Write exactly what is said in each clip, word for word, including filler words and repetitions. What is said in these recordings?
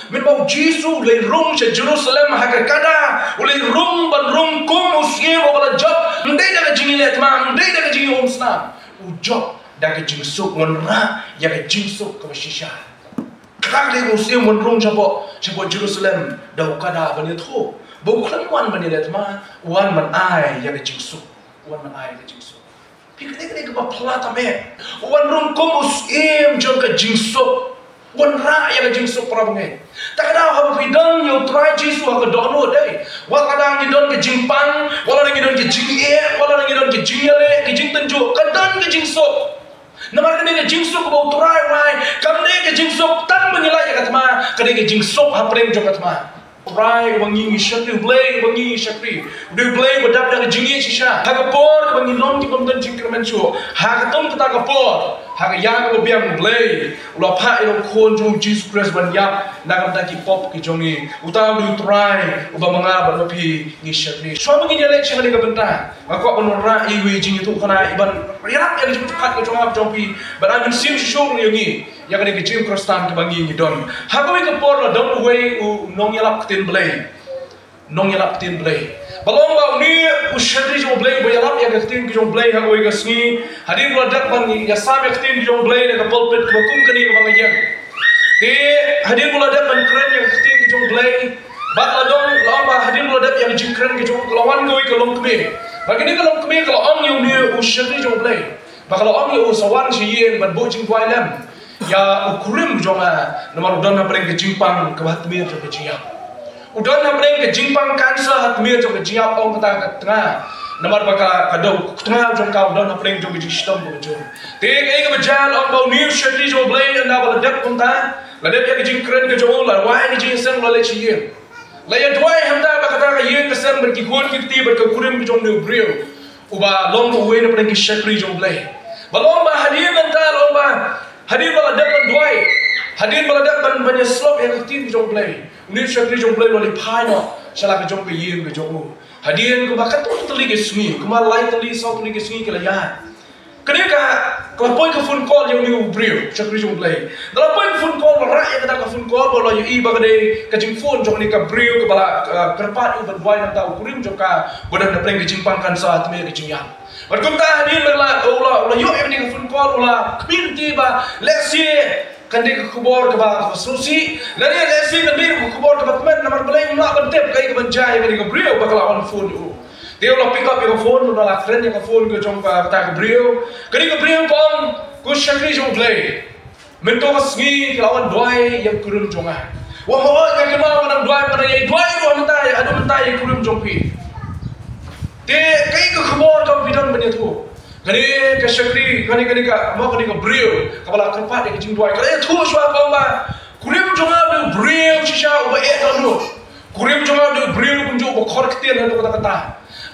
Mynba u Jisu u leit rung sha Jerusalem ha ka kada, u leit rung ban rung kum u syiem uba la jop, ym dei da ka jingïaleh thma, ym dei da ka jingïaumsnam. U jop da ka jingsuk, wanrah ïa ka jingsuk kaba shisha. Kata ka dei u syiem u wan rung shapoh, shapoh Jerusalem da u kada ban ïathuh ba u khlem wan ban ïaleh thma, u wan ban ai ïa ka jingsuk. U wan ban ai ïa ka jingsuk. Phi, ka dei, ka dei kaba phylla tam eh. U wan rung kum u syiem jong ka jingsuk. Wanrah ïa ka jingsuk, para bangeit. Ta ka daw haba phi don ïa u Trai Jisu ha ka dohnud, dei, wat lada ngi don ka jingpang, wat lada ngi don ka jingeh, wat lada ngi don ka jingïaleh, ka jingtynjuh, ka don ka jingsuk. Namar kane ka jingsuk kaba u Trai u ai, kam dei ka jingsuk tang ba ngi lait ïa ka thma, ka dei ka jingsuk hapdeng jong ka thma. Trai uba ngi ngi shakri, U Blei uba ngi ngi shakri, U Blei uba dap da ka jingïeit shisha. Ha ka por kaba ngi long ki bym don jingkyrmen shuh, ha kato kata ka por, ha ka ïa kaba biang, U Blei u la phah ïa u Khun jong u Jisu Khrist ban ïap na ka bynta ki pop ki jong ngi. Uta u dei u Trai uba ma nga bad ma phi ngi shakri. Shuwa ba ngin ïaleit sha kane ka bynta, nga kwah ban wanrah ïa iwei i jingïathuhkhana, i ban ïarap ïa ka jingpyrkhat ka jong nga bad jong phi, bad ai mynsiem shisha ruh ïa ngi ïa kane ka jingim Khristan kaba ngi ngi don. Ha kawei ka por la don uwei u nongïalap ktien Blei. Nongïalap ktien Blei. Ba long ba une u shakri jong U Blei uba ïalap ïa ka ktien ka jong U Blei ha kawei ka sngi, hadien ba la dep ban ïasam ïa ka ktien ka jong U Blei na ka pulpit kaba kum kane kaba nga ïeng. Te hadien ba la dep ban kren ïa ka ktien ka jong U Blei, bad la don, la ong ba hadien ba la dep ïa ka jingkren ka jong u, ka la wan kawei ka longkmie. Bad kane ka longkmie ka la ong ïa une u shakri jong U Blei, ba ka la ong ïa u, sa wan sha ïing ban buh jingduwai lem ïa u kurim jong nga, namar u don hapdeng ka jingpang kaba ha tmier jong ka jingïap. U don hapdeng ka jingpang cancer ha tmier jong ka jingïap, ong kata ka tnga. Namar ba ka, ka dei u tnga jong ka u don hapdeng jong ka jingshitom kaba jur. Te kaei kaba jia, la ong ba une u shakri jong U Blei, ynda ba la dep kumta, la dep ïa ka jingkren ka jong u, la wai ïa ka jingïaseng, la leit sha ïing. La ïa duwai hangta bad kata ka ïing ka sem bad ki khun ki kti bad ka kurim ka jong une u briew uba long uwei na pdeng ki shakri jong U Blei. Ba long ba hadien nangta, long ba hadien ba la dep ban duwai, hadien ba la dep ban, ban ïaslop ïa ka ktien ka jong U Blei, une u shakri jong U Blei u la leit phai noh sha la ka jong ka ïing ka jong u. Hadien kumba katto tylli ki sngi, kumba lai tylli saw tylli ki sngi ki la ïaid. Kane ka, ka la poi ka phone call ïa une u briew, shakri jong U Blei. Da la poi ka phone call, ba rah ïa kata ka phone call, ba la ïohi ba ka dei ka jingphone jong kane ka briew kaba la, uh, kyrpad ïa u ban duwai na bynta u kurim jong ka, ba don hapdeng ka jingpang cancer ha tmier ka jingïap. Bad kumta hadien ba la, u la, u la ïoh ïa kane ka phone call, u la khmih lynti ba lehse kan dei ka khubor kaba, kaba sngewsih, lane lehse kan dei ka khubor kaba tymmen, namar balei ym lah ban tip kaei kaban jia ïa kane ka briew ba ka la wan phone ïa u. Te u la pick up ïa ka phone, u la kren ïa ka phone ka jong kata ka briew. Kane ka briew ka ong, ko shakri jong U Blei, mynta ka sngi ki la wan duwai ïa ka kurim jong nga. Wa hooid, nga kynmaw ba nga dang duwai, ba nga dang ïai duwai ruh mynta, ïa, haduh mynta ïa ka kurim jong phi. Te kaei ka khubor kaba phi don ban ïathuh? Kane ka shakri, kane, kane ka, mo, kane ka briew kaba la kyrpad ïa ka jingduwai, ka la ïathuh shuwa ka ong ba, kurim jong nga u dei u briew shisha uba eh dohnud. Kurim jong nga u dei u briew kumjuh uba khor ktien haduh katta katta.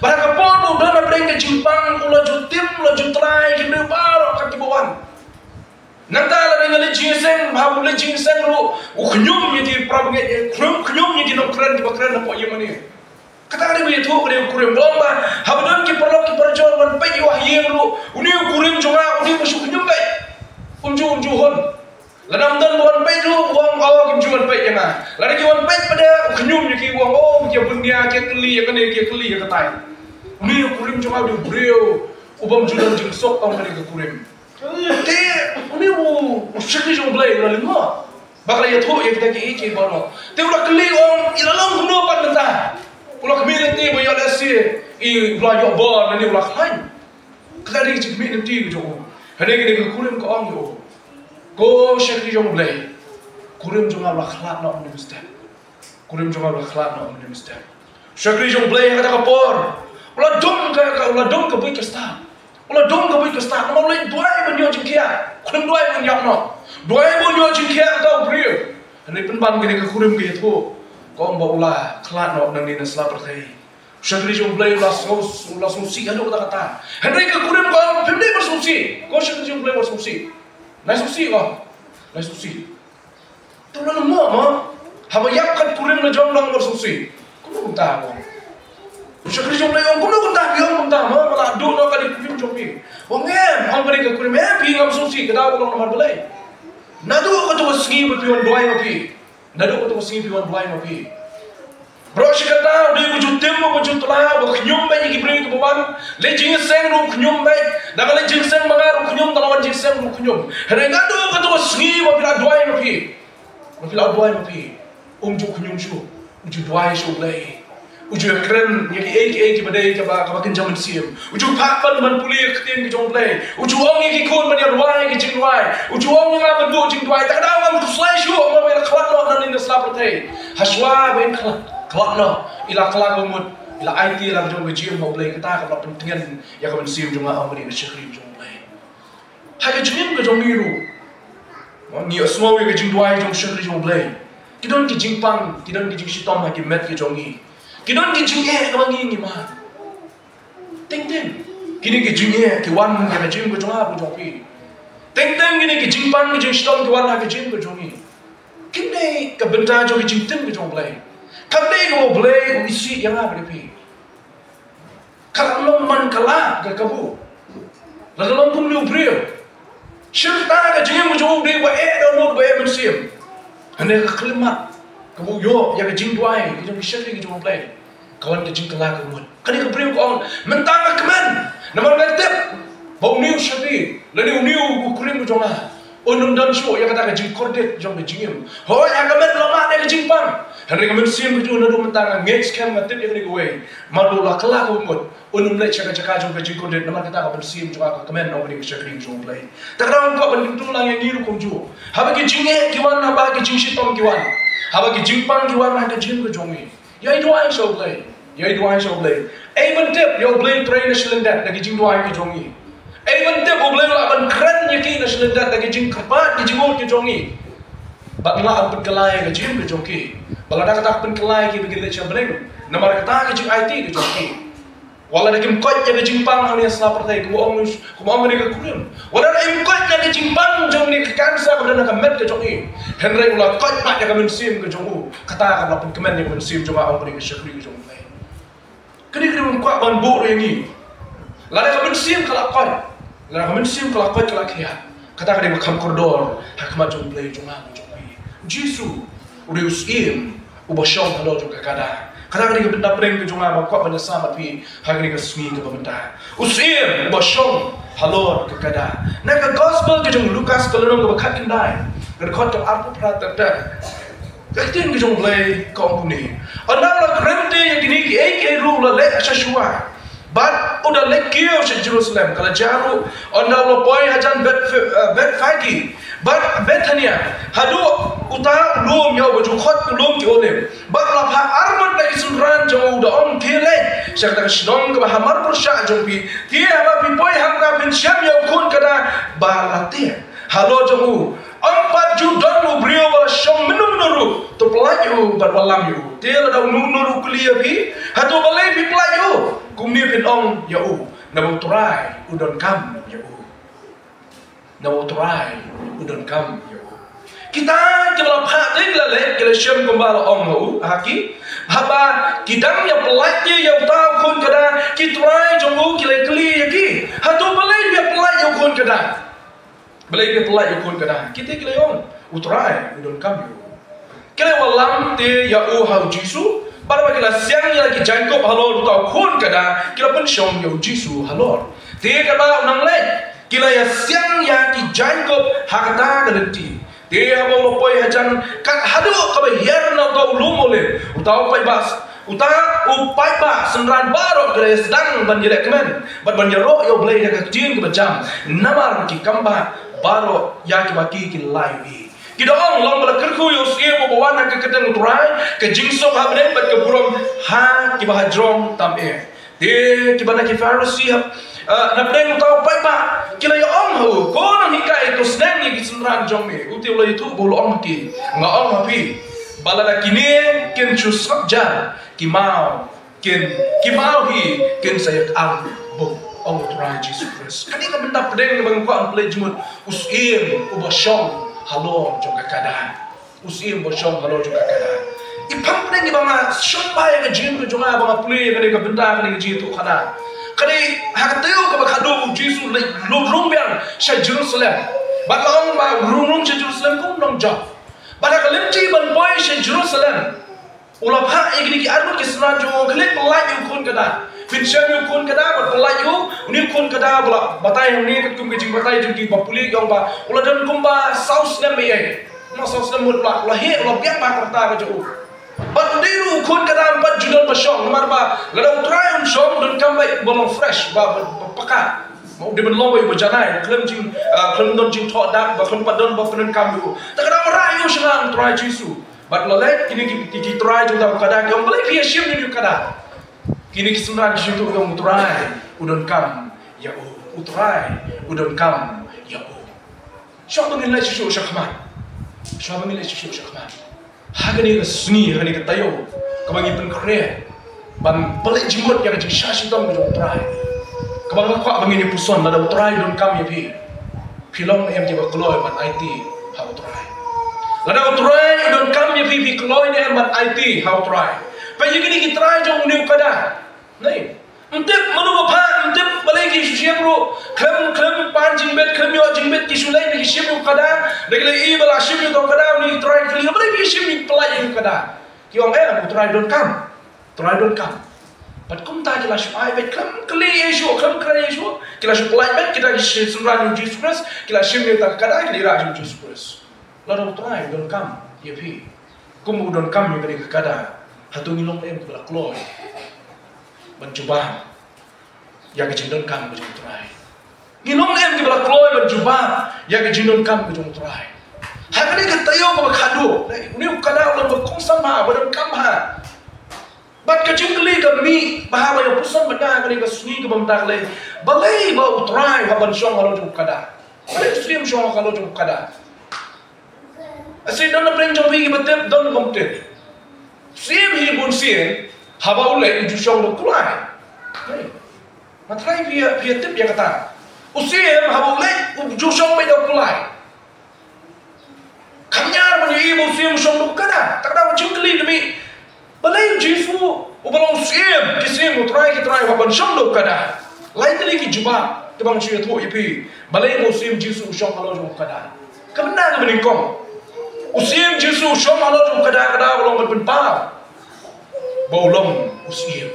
Bad ha ka por ba u don hapdeng ka jingpang, u la ju tim, u la ju trai ïa ki briew baroh kat kiba wan. Nangta lada nga leit jingïaseng, haba u leit jingïaseng ruh, u khñium ïa ki para bangeit, u khñium, khñium ïa ki nongkren kiba kren hapoh ïing mane. Kata ka dei ba ïathuh ka dei u kurim. Ba long ba haba don ki paralok ki parajor ban peit ïa u ha ïing ruh, une u kurim jong nga u dei ba shu khñium beit. Um ju, um ju hun. Lada ym don ba wan peit ruh, u ong, o, kim ju wan peit ïa nga. Lada ki wan peit pat de, u khñium ïa ki, u ong, o, ki ïa bun nia, ki ïa kylli ïa kane, ki ïa kylli ïa katai. Une u kurim jong nga u dei u briew ubym ju don jingsuk, ong kane ka kurim. Te une u, u shakri jong U Blei u la lyngngoh ba ka la ïathuh ïa kita kiei kiei baroh. Te u la kylli, u ong, i la long kumno pat mynta? U la khmih lynti ba ïoh lehse i la ïoh bor lane u la khlaiñ. Kata dei ka jingkhmih lynti ka jong u. Hangne kane ka kurim ka ong ïa u, ko shakri jong U Blei, kurim jong nga u la khlad noh mynstep. Kurim jong nga u la khlad noh mynstep. Shakri jong U Blei ha kata ka por u la dung ka, ka, u la dung ka buit ka stad. U la dung ka buit ka stad. Namar u leit duwai ban ïoh jingkhiah. Khlem duwai ban ïap noh. Duwai ban ïoh jingkhiah kata u briew. Hangne pynban kane ka kurim ka ïathuh, ka ong ba u la khlad noh nangne na sla pyrthei. Shakri jong U Blei u la sngewsih, u la sngewsih haduh katta katta. Hynrei ka kurim ka ong, phim dei ban sngewsih. Ko shakri jong U Blei, wat sngewsih. Nai sngewsih ko. Nai sngewsih. Te u la lyngngoh mo. Haba ïap kat kurim la jong, long, wat sngewsih. Kumno kumta mo? U shakri jong U Blei u ong, kumno kumta phi ong kumta mo? Ba la duh noh ka dei kurim jong phi. U ong em, ong ka dei ka kurim, em, phi ngam sngewsih, ka daw ka long namar balei? Naduh kato ka sngi ba phi wan duwai ma phi, Naduh kata ka sngi phi wan duwai ma phi. Baroh shi katta u dei ba ju tim, ba ju tla, ba khñium beit ïa ki briew kiba wan. Leit jingïaseng ruh khñium beit. Naba leit jingïaseng ba nga ruh khñium, tang la wan jingïaseng ruh khñium. Hynrei naduh kata ka sngi ba phi la duwai ma phi, ba phi la duwai ma phi, um ju khñium shuh. U ju duwai sha U Blei. U ju ïakren ïa kiei kiei kiba dei kaba, kaba kynja mynsiem. U ju phah ban, ban pule ïa ka ktien ka jong U Blei. U ju ong ïa ki khun ban ïa duwai ïa ki jingduwai. U ju ong ïa nga ban duh jingduwai. Te ka daw ngam khuslai shuh, nga ba ïa khlad noh na ine i sla pyrthei. Hashwa ba in khlad, khlad noh, i la kylla ka mut, i la aiti ïa la ka jong ka jingim ha U Blei, kata kaba la pyntngen ïa ka mynsiem jong nga, ong kane ka shakri jong U Blei. Ha ka jingim ka jong ngi ruh, ngi ïohsngew ïa ka jingduwai jong ka shakri jong U Blei. Ki don ki jingpang, ki don ki jingshitom ha ki met ki jong ngi. Ki don ki jingeh kaba ngi, ngi mad. Teng teng kine ki jingeh ki wan ha ka jingim ka jong nga bad jong phi. Teng teng kine ki jingpang ki jingshitom ki wan ha ka jingim ka jong ngi. Kim dei ka bynta jong ka jingtim ka jong U Blei. Kam dei kaba U Blei u isih ïa nga bad ïa phi. Ka la long man ka la ka kabu. La ka long kum u briew. Shirta ka jingim ka jong u dei ba eh dohnud, ba eh mynsiem. Hynrei ka khyllipmat kaba u ïoh ïa ka jingduwai ka jong ki shakri ka jong U Blei, ka wan ka jingkylla ka mut. Kane ka briew ka ong, mynta nga kmen, namar nga tip ba une u shakri lane une u kurim ka jong nga un ym don shuh ïa kata ka jingkordit jong ka jingim. Hooid, ha ka met la mad ïa ka jingpang, hynrei ka mynsiem ka jong u naduh mynta nga ngeit skhem, nga tip ïa kane kawei, naduh la kylla ka mut, un ym leit sha ka jaka jong ka jingkordit. Namar kata ka mynsiem jong nga ka kmen, ong kane ka shakri jong U Blei. Te ka daw nga kwah ban kyntu lang ïa ngi ruh kumjuh. Haba ki jingeh ki wan, haba ki jingshitom ki wan, haba ki jingpang ki wan ha ka jingim ka jong ngi, ïai duwai sha U Blei. Ïai duwai sha U Blei. Ei ban tip ïa U Blei U Trai na shlyndet da ki jingduwai ki jong ngi. Ei ban tip U Blei u lah ban kren ïa ki na shlyndet da ki jingkyrpad, ki jingud ki jong ngi. Bad u lah ban pynkylla ïa ka jingim ka jong ki. Bad lada kata ka pynkylla ïa ki ba kin leit sha bneng namar kata ka jingaiti ka jong ki. Wat lada kim koit ïa ka jingpang ha kane ka sla pyrthei, kumba ong, kumba ong kane ka kurim. Wat lada im koit ïa ka jingpang jong kane ka cancer kaba don ha ka met ka jong i, hynrei u la koit pat ïa ka mynsiem ka jong u. Kata ka la pynkmen ïa ka mynsiem jong nga, ong kane ka shakri ka jong U Blei. Kane ka dei ba nga kwah ban buh ruh ïa ngi. Lada ka mynsiem ka la koit, lada ka mynsiem ka la koit, ka la khiah, kata ka dei ba kham kordor ha khmat jong U Blei jong nga jong phi. U Jisu u dei u syiem uba shong halor jong ka kada. Kata ka dei ka bynta pdeng ka jong nga ba nga kwah ban ïasam bad phi ha kane ka sngi kaba mynta. U syiem uba shong halor ka kada. Na ka gospel ka jong u Lukas, ka lynnong kaba khatkhyndai, ka dkhot kaba arphew phra, ter ter, ka ktien ka jong U Blei ka ong kumne: Ynda u la kren te ïa kine kiei kiei ruh, u la leit sha shuwa bad u da leit kiew sha Jerusalem. Ka la jia ruh, ynda u la poi hajan Beth-, eh, Bethphage bad Bethania, haduh uta u lum ïa uba ju khot u lum ki Olib, bad u la phah arngut na ki synran jong u, u da ong: Khie leit sha kata ka shnong kaba ha mar pyrshah jong phi. Te haba phi poi hangta, phin shem ïa u khun kada ba la teh halor jong u. Ym pat ju don u briew ba la shong mynno mynno ruh, to pyllait ïa u bad wallam ïa u. Te lada uno uno ruh u kylli ïa phi, hato balei phi pyllait ïa u, kumne phin ong ïa u: Naba U Trai u donkam ïa u. Naba U Trai u donkam ïa u. Kita kiba la phah te ki la leit, ki la shem kumba la ong ha u, ha ki. Haba ki dang ïa pyllait ïa uta u khun kada, ki trai jong u ki la kylli ïa ki: Hato balei phi ïa pyllait ïa u khun kada? Balei phi ïa pyllait ïa u khun kada? Kita ki la ong: U Trai u donkam ïa u. Ki la wallam te ïa u ha u Jisu, bad haba ki la siang ïa la ki jaiñkup halor uta u khun kada, ki la pynshong ïa u Jisu halor. Te katba u nang leit, ki la ïa siang ïa ki jaiñkup ha kata ka lynti. Te haba u la poi hajan, kat haduh kaba hiar na uta u lum Olib, uta u paidbah, uta u paidbah synran baroh ki la ïa sdang ban ïalehkmen bad ban ïaroh ïa U Blei da ka ktien kaba jam, namar ki kam bah baroh ïa kiba ki, ki la ïohi. Ki da ong: Long ba la kyrkhu ïa u syiem uba wan ha ka kyrteng U Trai, ka jingsuk ha bneng bad ka burom ha kiba hajrong tam eh. Te kiba na ki Pharisi ha, eh, na pdeng uta u paidbah ki la ïa ong ha u: Ko nonghikai, to sneng ïa ki synran jong me. U te u la ïathuh bad u la ong ha ki: Nga ong ha phi, ba lada kine kin shu sngap jar, ki maw kin, ki maw hi kin sa ïa kang bok, ong U Trai Jisu Khrist. Kane ka bynta pdeng ba nga kwah ban pynleit jingmut, u syiem uba shong halor jong ka kada. U syiem uba shong halor jong ka kada. I pang pdeng iba nga shong ba ïa ka jingim ka jong nga ba nga pule ïa kane ka bynta, kane ka jingïathuhkhana. Kane ha ka taïew kaba khatduh u Jisu u leit rung rung biang sha Jerusalem. Bad la ong ba rung rung sha Jerusalem kum nongjop. Bad ha ka lynti ban poi sha Jerusalem, u la phah ïa kine ki arngut ki synran jong u, khie pyllait ïa u khun kada. Pynshai ïa u khun kada, bad pyllait ïa u, une u khun kada ba la batai hangne katkum ka jingbatai jong ki ba pule ki ong ba u la don kumba saw snem ïa. Ma saw snem mut u la, u la heh, u la biang bha ka rta ka jong u. Bad ym dei ruh u khun kada pat ju don ba shong, namar ba lada u Trai un shong, donkam ba u ba long fresh, ba, ba, ba paka. Ma u dei ban long ba u ba janai, khlem jing, ah, khlem don jingthoh dak, ba khlem pat don ba pyndonkam ïa u. Te ka dang wanrah ïa u sha u Trai Jisu. Bad la leit kine ki, ki, ki trai jong uta u kada, ki ong, balei phi ïa shim ïa u kada? Kine ki synran ki shu ïathuh, ki ong, u Trai u donkam ïa u, u Trai u donkam ïa u. Shuwa ba ngin leit shuh shuh shakhmat. Shuwa ba ngin leit shuh shuh shakhmat. Ha kane ka sngi, ha kane ka taïew, kaba ngi pynkhreh ban pynleit jingmut ïa ka jingshah shitom ka jong u Trai. Kaba nga kwah ba ngin ïa puson, lada u Trai u donkam ïa phi, phi long em kiba kloi ban aiti ha u Trai? Lada u Trai u donkam ïa phi, phi kloi ne em ban aiti ha u Trai? Peit ïa kine ki trai jong une u kada. Nei, ym tip mano ba phah, ym tip balei ki shu shim ruh. Khlem, khlem pan jingbit, khlem ïoh jingbit, ki shu leit ki shim ïa u kada. Da ki la ïohi ba la shim ïa u kada, une u trai ki kylli, balei phi shim ïa u, pyllait ïa u kada? Ki ong, eh, u Trai donkam. Trai donkam. Bad kumta ki la shu ai beit, khlem kylli ïa shuh, khlem kren ïa shuh. Ki la shu pyllait beit, kita ki synran jong u Jisu Khrist, ki la shim ïa uta u kada, ki la ïarap jong u Jisu Khrist. Lada u Trai u donkam ïa phi, kum u donkam ïa kane ka kada, hato ngi long em kiba la kloi ban jubab ïa ka jingdonkam ka jong u Trai? Ngi long em kiba la kloi ban jubab ïa ka jingdonkam ka jong u Trai? Ha kane ka taïew kaba khadduh, une u kada u long ba kongsan bha, ba donkam bha. Bad ka jingkylli ka mih bha ba ïa puson bad nga ha kane ka sngi kaba mynta ka lei, balei ba u Trai u hap ban shong halor jong u kada? Balei u Syiem u shong halor jong u kada? Lashai don na pdeng jong phi kiba tip, don kiba ym tip. Syiem hi bun sien, haba u leit u ju shong da u kulai. Hei. Nga tharai phi ïa, phi ïa tip ïa kata. U Syiem haba u leit u ju shong beit da u kulai. Kham ñiar ban ïohi ba u Syiem u shong da u kada. Te ka daw ka jingkylli ka mih, balei u Jisu uba long u Syiem ki syiem, u Trai ki trai, u hap ban shong da u kada? Lai tylli ki jubab kiba ngan shu ïathuh ïa phi balei ba u Syiem Jisu u shong halor jong u kada. Kaba nyngkong, u Syiem Jisu u shong halor jong u kada, ka daw ka long ban pynpaw ba u long u Syiem.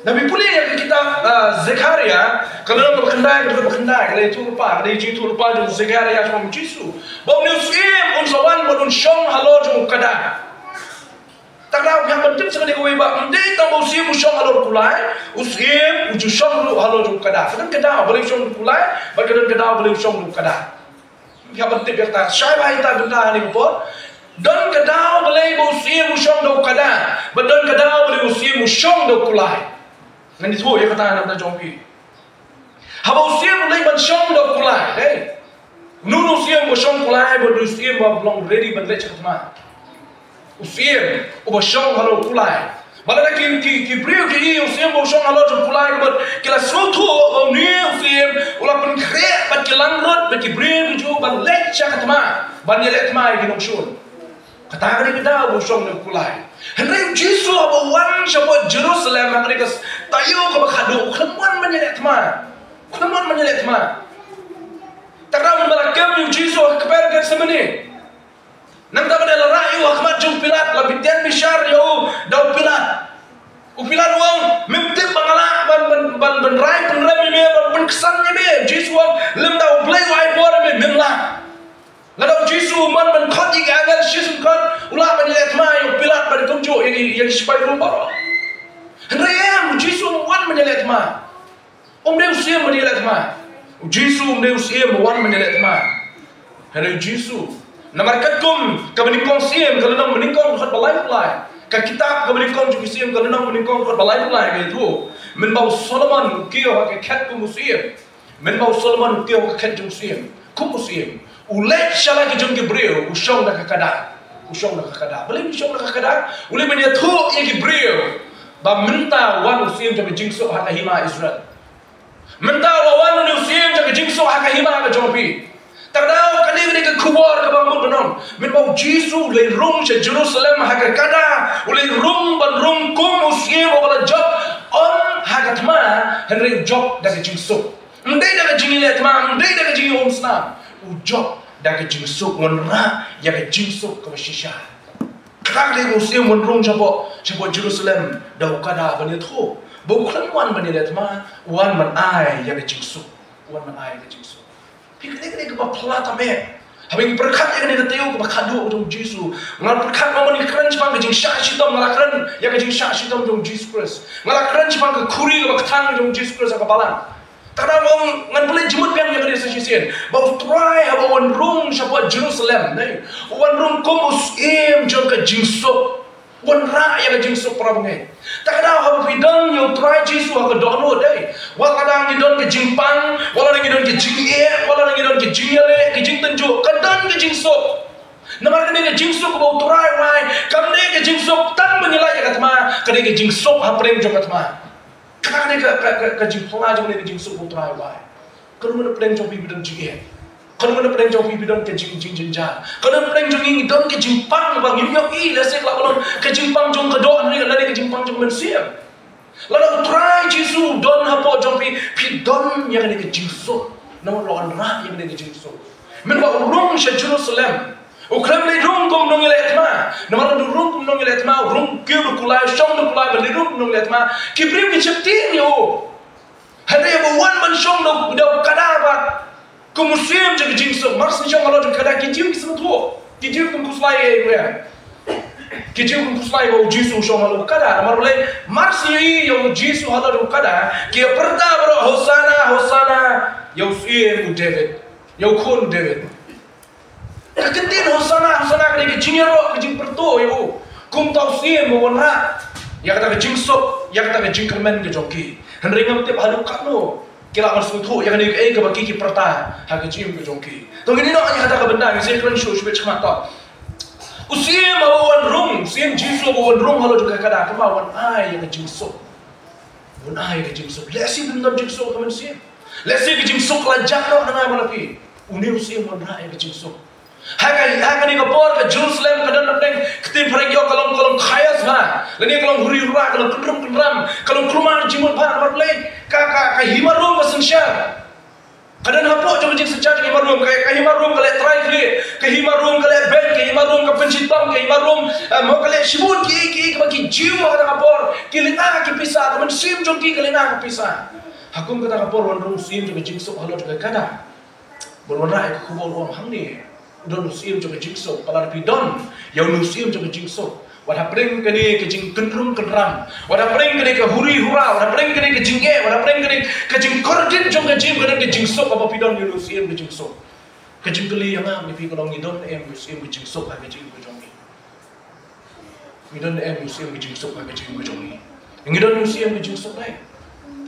Lada phi pule ïa ka kitab, ah, Zekhariah, ka lynnong kaba khyndai, ka dkhot ba khyndai, ka la ïathuh lypa, ka dei jingïathuh lypa jong u Zekhariah shaphang u Jisu, ba une u Syiem un sa wan bad un shong halor jong u kada. Te ka daw phi hap ban tip sa kane kawei ba ym dei tang ba u Syiem u shong halor u kulai, u Syiem u ju shong ruh halor jong u kada. Ka don ka daw balei u shong da u kulai, bad ka don ka daw balei u shong da u kada. Phi hap ban tip ïa kata, shai bha ïa kata, bynta hangne ka por. Don ka daw balei ba u Syiem u shong da u kada, bad don ka daw balei u Syiem u shong da u kulai. Ngan ïathuh ïa kata na ka bynta jong phi. Haba u Syiem u leit ban shong da u kulai, hei. Uno uno u Syiem uba shong kulai, bad u Syiem uba long ready ban leit sha ka thma. U Syiem uba shong halor u kulai. Ba lada ki, ki, ki briew ki ïohi u Syiem uba shong halor jong u kulai, bad ki la sngewthuh ba une u Syiem u la pynkhreh bad ki langbrot bad ki briew ki ju ban leit sha ka thma, ban ïaleh thma ïa ki nongshun. Kata ka dei ka daw ba u shong da u kulai. Hynrei u Jisu haba u wan shapoh Jerusalem ha kane ka taïew kaba khadduh, u khlem wan ban ïaleh thma. U khlem wan ban ïaleh thma. Te ka daw mynba la kem ïa u Jisu ha ka kper Gethsemane, nangta ba la rah ïa u ha khmat jong u Pilat, la bitian bishar ïa u da u Pilat. U Pilat u ong, mem tip ba nga lah ban, ban, ban, ban rai pynrem ïa me, ban pynksan ïa me? U Jisu u ong, lymda U Blei u ai bor ïa me, mem lah. Lada u Jisu u mon ban khot ïa ki angel shisien khot, u lah ban ïaleh thma ïa u Pilat bad kumjuh ïa ki, ïa ki shipai Rom baroh. Hynrei em, u Jisu um wan ban ïaleh thma. Um dei u Syiem ban ïaleh thma. U Jisu um dei u Syiem ba wan ban ïaleh thma. Hynrei u Jisu, namar katkum Kaba Nyngkong Syiem ka lynnong ba nyngkong dkhot ba laiphew lai, ka kitab Kaba Nyngkong jong ki Syiem ka lynnong ba nyngkong dkhot ba laiphew lai ka ïathuh, mynba u Solomon u kiew ha ka khet kum u syiem. Mynba u Solomon u kiew ha ka khet jong u syiem, kum u syiem, u leit sha la ki jong ki briew, u shong da ka kada. U shong da ka kada. Balei u shong da ka kada? U leit ban ïathuh ïa ki briew ba mynta wan u Syiem jong ka jingsuk ha ka hima Israel. Mynta la wan une u Syiem jong ka jingsuk ha ka hima ka jong phi. Te ka daw kane ka dei ka khubor kaba mut ban ong. Mynba u Jisu u leit rung sha Jerusalem ha ka kada, u leit rung ban rung kum u Syiem uba la jop ym ha ka thma, hynrei u jop da ka jingsuk. Ym dei da ka jingïaleh thma, ym dei da ka jingïaumsnam. U jop da ka jingsuk, wanrah ïa ka jingsuk kaba shisha. Kata ka dei u syiem u wan rung shapoh, shapoh Jerusalem da u kada ban ïathuh ba u khlem wan ban ïaleh thma, u wan ban ai ïa ka jingsuk. U wan ban ai ïa ka jingsuk. Phi, kane ka dei kaba phylla tam eh. Haba ngi pyrkhat ïa kane ka taïew kaba khatduh jong u Jisu, nga la pyrkhat ba ngi kren shaphang ka jingshah shitom, nga la kren ïa ka jingshah shitom jong u Jisu Khrist. Nga la kren shaphang ka khuri kaba kthang jong u Jisu Khrist ha ka balang. Te nga ong ngan pynleit jingmut biang ïa kane sa shisien, ba U Trai haba u wan rung shapoh Jerusalem, ne, u wan rung kum u syiem jong ka jingsuk. U wanrah ïa ka jingsuk, para bangeit. Te kata haba phi don ïa U Trai Jisu ha ka dohnud, dei, wat lada ngi don ka jingpang, wat lada ngi don ka jingeh, wat lada ngi don ka jingïaleh, ka jingtynjuh, ka don ka jingsuk. Namar kane ka jingsuk kaba U Trai u ai, kam dei ka jingsuk tang ba ngi la ïa ka thma, ka dei ka jingsuk hapdeng jong ka thma. Kane ka, ka, ka, ka jingphylla jong kane ka jingsuk U Trai u ai. Kano kano pdeng jong phi ba don jingeh. Kano kano pdeng jong phi ba don ka jing, jing, jingjia. Kano pdeng jong ngi don ka jingpang ba ngim ïohi, lehse ka la long ka jingpang jong ka doh, ne ka, lane ka jingpang jong ka mynsiem. Lada U Trai Jisu u don hapoh jong phi, phi don ïa kane ka jingsuk. Namar u la wanrah ïa kane ka jingsuk. Mynba u rung sha Jerusalem, u khlem leit rung kum u nongïaleh thma. Namar lada u rung kum u nongïaleh thma, u rung kiew da u kulai, shong da u kulai, ban leit rung kum u nongïaleh thma, ki briew kin sheptieng ïa u. Hynrei haba u wan ban shong da u, da u kada pat kum u syiem jong ka jingsuk. Mar shu shong halor jong ka kada, ki Jiw ki sngewthuh. Ki Jiw kim khuslai ïa u. Ki Jiw kim khuslai ba u Jisu u shong halor u kada. Namar balei? Mar shu ïohi ïa u Jisu halor jong u kada, ki ïa pyrta baroh, "Hosana, Hosana ïa u syiem u David, ïa u khun u David." Ka kyntien Hosana, Hosana ka dei ka jingïaroh, ka jingpyrta ïa u kum uta u syiem uba wanrah ïa kata ka jingsuk, ïa kata ka jingkyrmen ka jong ki. Hynrei ngam tip haduh katno ki la ban sngewthuh ïa kane kaei kaba ki, ki pyrta ha ka jingim ka jong ki. To ngin ïa noh ïa kata ka bynta, ngin sa kren shuh shuh beit shakhmat to. U syiem haba u wan rung, u syiem Jisu haba u wan rung halor jong ka kada, kumba u wan ai ïa ka jingsuk. U wan ai ïa ka jingsuk. Lehse phim don jingsuk ha ka mynsiem. Lehse ka jingsuk ka la jah noh na nga bad na phi. Une u syiem u wanrah ïa ka jingsuk. Ha ka, ha kane ka por ka Jerusalem ka don hapdeng ka ktien phareng ïoh ka long, ka long chaos bha. Lane ka long huri hura, ka long kynrum kynram, ka long kulmar jingmut bha. Namar balei? Ka, ka, ka hima Rom ka synshar. Ka don hapoh jong ka jingsynshar jong ka hima Rom, ka, ka hima Rom ka leh trai khlieh, ka hima Rom ka leh beiñ, ka hima Rom ka pynshitom, ka hima Rom, eh, mo ka leh shibun kiei kiei kaba ki Jiw ha kata ka por ki lynga ki pisa, ka mynsiem jong ki ka lynga ka pisa. Ha kum kata ka por wan rung u syiem jong ka jingsuk halor jong ka kada. Bad u wanrah ïa ka khubor u ong hangne, u don u syiem jong ka jingsuk. Ba lada phi don ïa une u syiem jong ka jingsuk, wat hapdeng kane ka jingkynrum kynram, wat hapdeng kane ka huri hura, wat hapdeng kane ka jingeh, wat hapdeng kane ka jingkordit jong ka jingim, ka don ka jingsuk kaba phi don ïa une u syiem ka jingsuk. Ka jingkylli ïa nga bad ïa phi ka long, ngi don em ïa u syiem ka jingsuk ha ka jingim ka jong ngi? Ngi don em ïa u syiem ka jingsuk ha ka jingim ka jong ngi? Ngi don ïa u syiem ka jingsuk, right?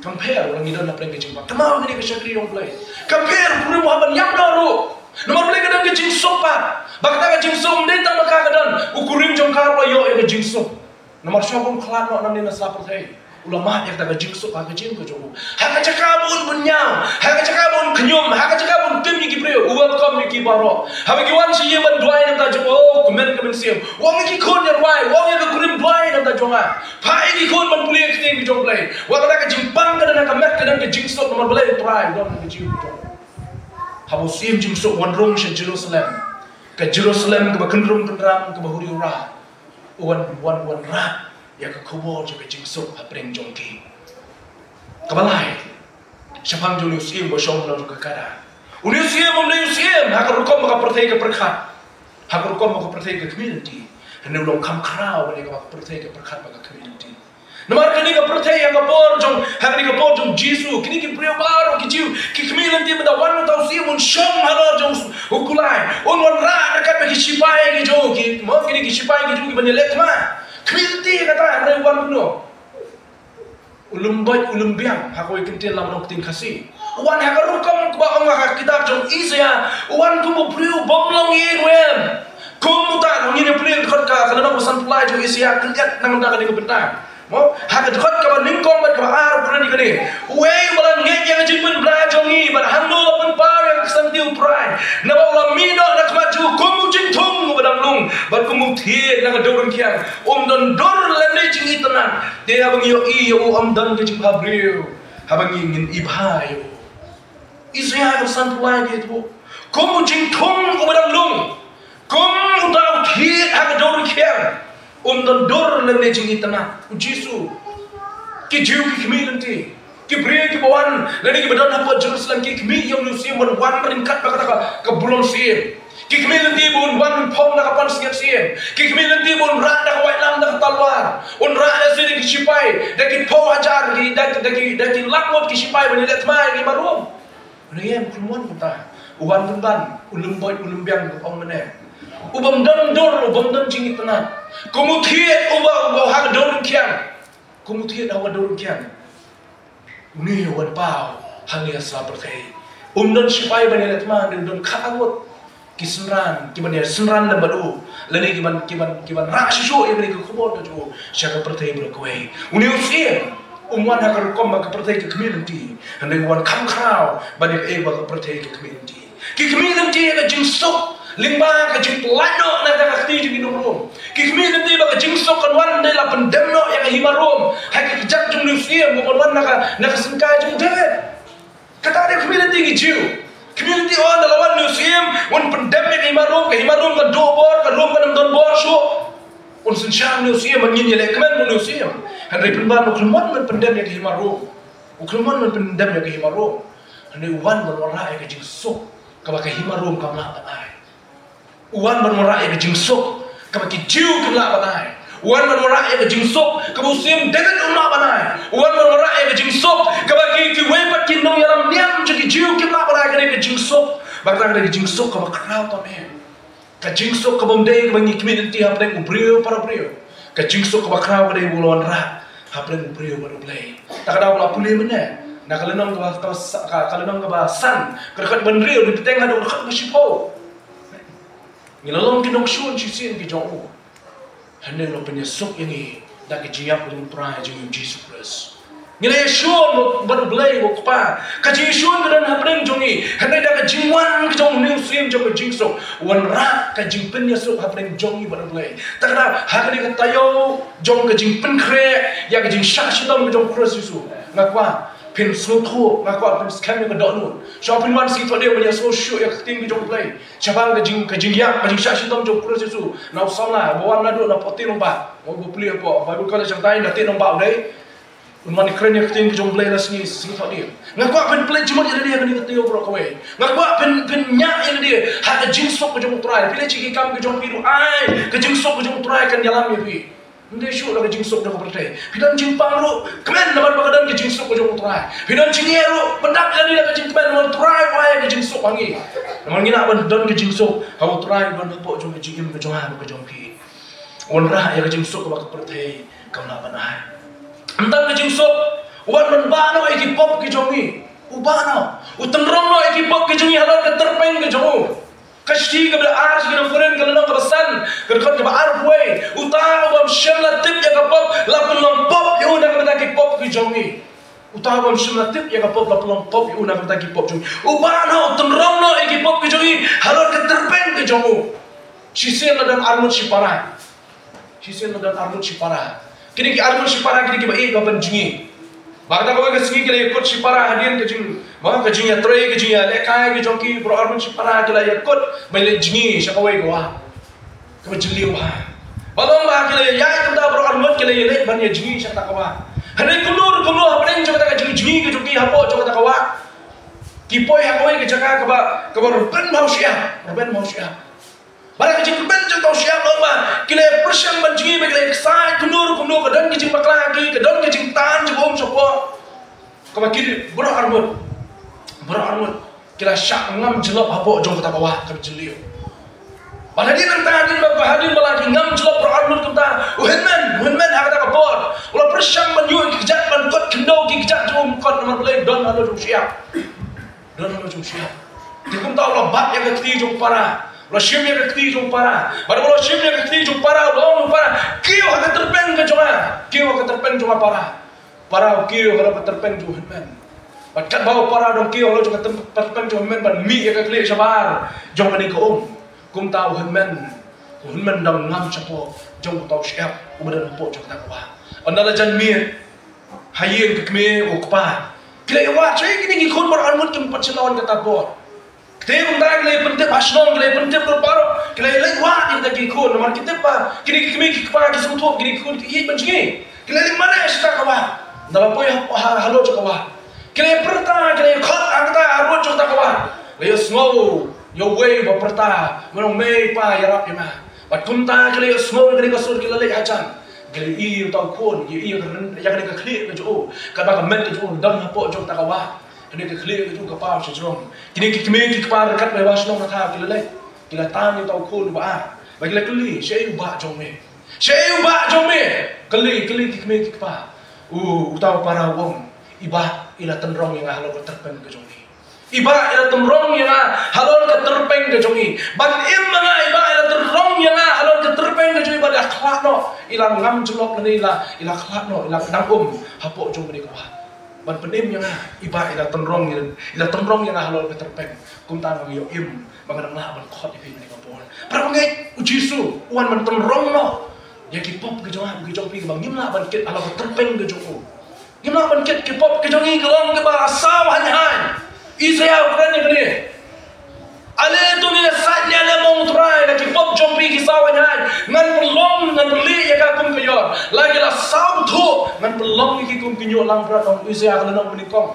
Kam pher ba ngi don hapdeng ka jingpang. Kynmaw kane ka shakri jong U Blei. Kam pher u kurim u hap ban ïap noh ruh. Namar balei? Ka don ka jingsuk pat. Ba kata ka jingsuk ym dei tang ma ka ka don. U kurim jong ka ruh u la ïoh ïa ka jingsuk. Namar shuwa ba un khlad noh nangne na sla pyrthei, u la mad ïa kata ka jingsuk ha ka jingim ka jong u. Ha ka jaka ba un bynñiaw, ha ka jaka ba un khñium, ha ka jaka ba un tim ïa ki briew, u welcome ïa ki baroh. Haba ki wan sha ïing ban duwai na ka bynta jong u, oh, kmen ka mynsiem. U ong ïa ki khun ïa duwai, u ong ïa ka kurim duwai na ka bynta jong nga. Phah ïa ki khun ban pule ïa ka ktien ka jong U Blei. Wat kata ka jingpang ka don ha ka met, ka don ka jingsuk, namar balei? U Trai u don ha ka jingim ka jong u. Haba u syiem jingsuk u wan rung sha Jerusalem, ka Jerusalem kaba kynrum kynram, kaba huri hura, u wan, wan, wanrah ïa ka khubor jong ka jingsuk hapdeng jong ki. Kaba lai, shaphang jong une u syiem ba shong halor jong ka kada. Une u syiem um dei u syiem ha ka rukom ba ka pyrthei ka pyrkhat, ha ka rukom ba ka pyrthei ka khmih lynti. Hynrei u long kham khraw na kaba ka pyrthei ka pyrkhat bad ka khmih lynti. Namar kane ka pyrthei ha ka por jong, ha kane ka por jong Jisu, kine ki briew baroh ki Jiw ki khmih lynti mynta, wan uta u syiem un shong halor jong u kulai, un wanrah ryngkat bad ki shipai ki jong u, ki, mo, kine ki shipai ki jong u kiba ïaleh thma. Khmih lynti kata, hynrei u wan kumno? U lum beit u lum biang, ha kawei ka ktien, lam u ong ktien Khasi. U wan ha ka rukom kaba ong ha ka kitab jong Isaiah, u wan kum u briew bym long ïing rwem. Kum uta, ngin ïa pule ka dkhot ka, ka lynnong ba sanphew lai jong Isaiah, khyndiat na ka bynta kane ka bynta. Mo, ha ka dkhot kaba nyngkong bad kaba ar u kren ïa kane. Uei uba la ngeit ïa ka jingpynbna jong ngi, bad hangno la pynpaw ïa ka ksangti U Trai? Naba u la mih noh na khmat jong u kum u jingthung uba dang lung, bad kum u thied na ka dewrong rngkiang. Um don dur lane jingitynnad. Te haba ngi ïohi ïa u, ym don ka jingbhabriew. Haba ngi, ngin ibha ïa u. Isaiah ka sanphew lai ka ïathuh. Kum u jingthung uba dang lung, kum uta u thied ha ka dor rkhiang, um don dur lane jingitynnad. U Jisu, ki Jiw ki khmih lynti, ki briew kiba wan lane kiba don hapoh Jerusalem ki khmih ïa une u syiem ban wan ryngkat bad kata ka, ka burom syiem. Ki khmih lynti ba un wan phong da ka pansngiat syiem. Ki khmih lynti ba un rah da ka waitlam, da ka talwar. Un rah lehse da ki shipai, da ki phew hajar, ki, da, da ki, da ki lak ngut ki shipai ban ïaleh thma ïa ki hima Rom. Hynrei em, u khlem wan kumta. U wan pynban, u lum boit, u lum biang, u ong mynne. U bym don dur, u bym don jingitynnad. Kum u thied uba, uba ha ka dor rkhiang. Kum u thied uba ha ka dor rkhiang. Une u wan paw hangne ha sla pyrthei. Um don shipai ban ïaleh thma, hynrei u don khatar ngut ki synran, ki ban ïa synran lem bad u. Lane ki ban, ki ban, ki ban rah shuh shuh ïa kane ka khubor ka jong u sha ka pyrthei baroh kawei. Une u syiem um wan ha ka rukom ba ka pyrthei ka khmih lynti. Hynrei u wan kham khraw ban ïa kaei ba ka pyrthei ka khmih lynti. Ki khmih lynti ïa ka jingsuk lyngba ka jingpynlait noh na ka kti jong ki nong Rom. Ki khmih lynti ba ka jingsuk kan wan dei la pyndem noh ïa ka hima Rom. Ha ka kjat jong une u syiem, ka wan na ka, na ka syngkai jong David. Kata dei khmih lynti ki Jiw. Khmih lynti, oh, da la wan une u syiem, un pyndem ïa ka hima Rom, ka hima Rom kan duh bor, ka Rom kan ym don bor shuh. Un synshar une u syiem, ban ngin ïaleh kmen une u syiem. Hynrei pynban u khlem wan ban pyndem ïa ka hima Rom. U khlem wan ban pyndem ïa ka hima Rom. Hynrei u wan ban wanrah ïa ka jingsuk kaba ka hima Rom kam lah ban ai. U wan ban wanrah ïa ka jingsuk kaba ki Jiw kim lah ban ai. U wan ban wanrah ïa ka jingsuk kaba u syiem David um lah ban ai. U wan ban wanrah ïa ka jingsuk kaba ki, kiwei pat ki nongïalam niam jong ki Jiw kim lah ban ai. Ka dei ka jingsuk, ba ka dei ka jingsuk kaba khraw tam eh. Ka jingsuk kaba ym dei kaba ngi khmih lynti hapdeng u briew para briew. Ka jingsuk kaba khraw ka dei ba u la wanrah hapdeng u briew bad U Blei. Ta ka daw ba la pule mynne na ka lynnong kaba, kaba sa-, ka, ka lynnong kaba san, ka dkhot kaba hynriew, dei bteng haduh ka dkhot kaba shiphew. Ngi la long ki nongshun shisien ki jong u. Hynrei u la pynïasuk ïa ngi da ka jingïap jong u Trai jong ngi u Jisu Khrist. Ngi la ïashun bad U Blei U Kpa. Ka jingïashun ka don hapdeng jong ngi. Hynrei da ka jingwan ka jong une u syiem jong ka jingsuk, u wanrah ka jingpynïasuk hapdeng jong ngi bad U Blei. Ta ka daw ha kane ka taïew jong ka jingpynkhreh ïa ka jingshah shitom ka jong u Khrist Jisu, nga kwah phin sngewthuh, nga kwah phin skhem ïa ka dohnud. Shuwa phin wan sngi Thohdieng ban ïasngew shuh ïa ka ktien ka jong U Blei. Shaphang ka jing, ka jingïap, ka jingshah shitom jong u Khrist Jisu. Na u samla ba wan naduh na Poti Nongbah, nga ba pule hapoh Bible College, hangtai na Poti Nongbah u dei. Un wan ïakren ïa ka ktien ka jong U Blei la sngi, sngi Thohdieng. Nga kwah phin pynleit jingmut ïa lade ha kane ka taïew baroh kawei. Nga kwah phin, phin ñiah ïa lade ha ka jingsuk ka jong u Trai. Phi leit sha ki kam ka jong phi ruh, ai, ka jingsuk ka jong u Trai kan ïalam ïa phi. Ym dei shuh da ka jingsuk jong ka pyrthei. Phi don jingpang ruh, kmen namar ba ka don ka jingsuk ka jong u Trai. Phi don jingeh ruh, pyndap ïa lade da ka jingkmen namar u Trai u ai ka jingsuk ha ngi. Namar ngi lah ban don ka jingsuk ha u Trai, don hapoh jong ka jingim ka jong nga bad ka jong phi. U wanrah ïa ka jingsuk kaba ka pyrthei kam lah ban ai. Ym tang ka jingsuk, u wan ban bah noh ïa ki pop ki jong ngi. U bah noh, u tynrong noh ïa ki pop ki jong ngi halor ka tyrpeng ka jong u. Ka shithi kaba ar sha ki nong Korinth, ka lynnong kaba san, ka dkhot kaba arphew wei. Uta u bym shym la tip ïa ka pop la pynlong pop ïa u na ka bynta ki pop ki jong ngi. Uta u bym shym la tip ïa ka pop la pynlong pop ïa u na ka bynta ki pop jong ngi. U bah noh, u tynrong noh ïa ki pop ki jong ngi halor ka tyrpeng ka jong u. Shisien la don arngut shipara. Shisien la don arngut shipara. Kine ki arngut shipara kine kiba ïeit ba pynjngi. Ba kata kawei ka sngi ki la ïakut shipara hadien ka jing, ba ka jingïatrei, ka jingïalehkai ka jong ki, baroh arngut shipara ki la ïakut ban leit jngi sha kawei ka wah kaba jylliew bha. Ba long ba ki la ïaid kumta, baroh arngut ki la ïaleit ban ïa jngi sha kata ka wah. Hynrei kumno kumno hapdeng jong kata ka jingjngi ka jong ki hapoh jong kata ka wah, ki poi ha kawei ka jaka kaba, kaba rben bha u shyiap, rben bha u shyiap. Bad ka jingrben jong uta u shyiap long ba ki la pyrshang ban jngi, ba ki la ksaid kumno ruh kumno, ka don ka jingbakla ha ki, ka don ka jingtan jingum shapoh. Kaba ki, baroh arngut, baroh arngut ki la shah ngam jyllop hapoh jong kata ka wah kaba jylliew. Bad hadien nangta, hadien ba, hadien ba la ki ngam jyllop baroh arngut kumta, u hynmen, u hynmen ha kata ka por u la pyrshang ban ïoh ki kjat ban kot khyndew, ki kjat jong u, kot namar balei? Don halor jong u shyiap. Don halor jong u shyiap. Te kumta u la bat ïa ka kti jong u para. U la shim ïa ka kti jong u para. Bad u la shim ïa ka kti jong u para, u la ong ïa u para, kiew ha ka tyrpeng ka jong nga. Kiew ha ka tyrpeng jong nga para. Para u kiew ha ka tyrpeng jong u hynmen. Bad katba u para u dang kiew halor jong ka tyrpeng jong u hynmen ban mih ïa ka khlieh shabar jong kane ka um, kumta u hynmen, u hynmen u dang ngam shapoh jong uta u shyiap uba don hapoh jong kata ka wah. Ynda la jan miet, ha ïing ka kmie u kpa, ki la ïa wad, shaei kine ki khun baroh arngut kim pat shym la wan kata ka por? Te kumta ki la pyntip ha shnong, ki la pyntip ruh baroh, ki la leit wad ïa kita ki khun, namar ki tip ba kine ki kmie ki kpa ki sngewthuh kine ki khun ki ïeit ban jngi. Ki la leit mareh sha ka wad. Naba poi ha, ha, halor jong ka wad, ki la pyrta, ki la khot ha kata, halor jong ka wad. La ïohsngew ïa uwei uba pyrta, mano, mei pa, ïarap ïa nga. Bad kumta ki la ïohsngew ïa kane ka sur, ki la leit hajan. Ki la ïohi ïa uta u khun, ki la ïohi ïa kane ka khlieh ka jong u, kaba ka met ka jong u don hapoh jong kata ka wad. Kane ka khlieh ka jong u ka paw sha jrong. Kine ki kmie ki kpa ryngkat bad ha shnong ha thaw ki la leit, ki la tan ïa uta u khun uba ar. Bad ki la kylli, shaei u bah jong me? Shaei u bah jong me? Kylli, kylli ki kmie ki kpa. U, uta u para u ong, i bah i la tynrong ïa nga halor ka tyrpeng ka jong i. I bah i la tynrong ïa nga halor ka tyrpeng ka jong i. Ban im ma nga, i bah i la tynrong ïa nga halor ka tyrpeng ka jong i, bad i la khlad noh, i la ngam jyllop lane i la, i la khlad noh, i la pdeng um hapoh jong kane ka wad. Ban pynim ïa nga, i bah i la tynrong ïa, i la tynrong ïa nga halor ka tyrpeng. Kumta nga ïoh im ba nga dang lah ban khot ïa phi mynne ka por. Para bangeit, u Jisu u wan ban tynrong noh ïa ki pop ki jong nga, ki jong phi, ba ngim lah ban kit halor ka tyrpeng ka jong u. Ngim lah ban kit, ki pop ki jong ngi ki long kiba saw haiñ haiñ. Isaïah u kren ïa kane. Ale to ngin ïa sait nia lem, ong U Trai, na ki pop jong phi ki saw haiñ haiñ. Ngan pynlong, ngan pynlieh ïa ka kum ka ïor. La ki la saw bthuh, ngan pynlong ïa ki kum ki ñiuh langbrot, ong Isaïah ka lynnong ba nyngkong,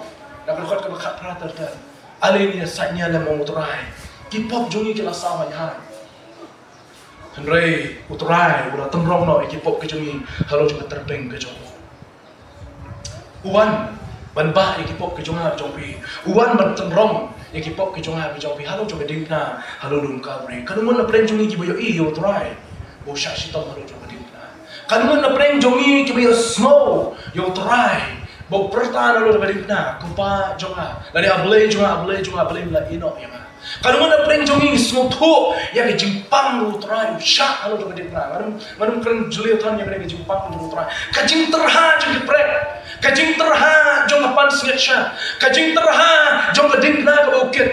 na ka dkhot kaba khatphra ter ter. Ale ngin ïa sait nia lem, ong U Trai, ki pop jong ngi ki la saw haiñ haiñ. Hynrei U Trai u la tynrong noh ïa ki pop ki jong ngi halor jong ka tyrpeng ka jong u. U wan ban bah ïa ki pop ki jong nga jong phi. U wan ban tynrong ïa ki pop ki jong nga jong phi halor jong ka diengphna ha lum Kalbari. Katno ngut na pdeng jong ngi kiba ïohi ïa U Trai ba u shah shitom halor jong ka diengphna? Katno ngut na pdeng jong ngi kiba ïohsngew ïa U Trai ba u pyrta halor jong ka diengphna, Kpa jong nga, lane A Blei jong nga, A Blei jong nga, balei me la ïeh noh ïa nga? Katno ngut na pdeng jong ngi sngewthuh ïa ka jingpang U Trai u shah halor jong ka diengphna? Ngan ym, ngan ym kren jylliew than ïa kane ka jingpang jong U Trai. Ka jingtyrha jong ki prek, ka jingtyrha jong ka pansngiat sha, ka jingtyrha jong ka diengphna kaba u kit.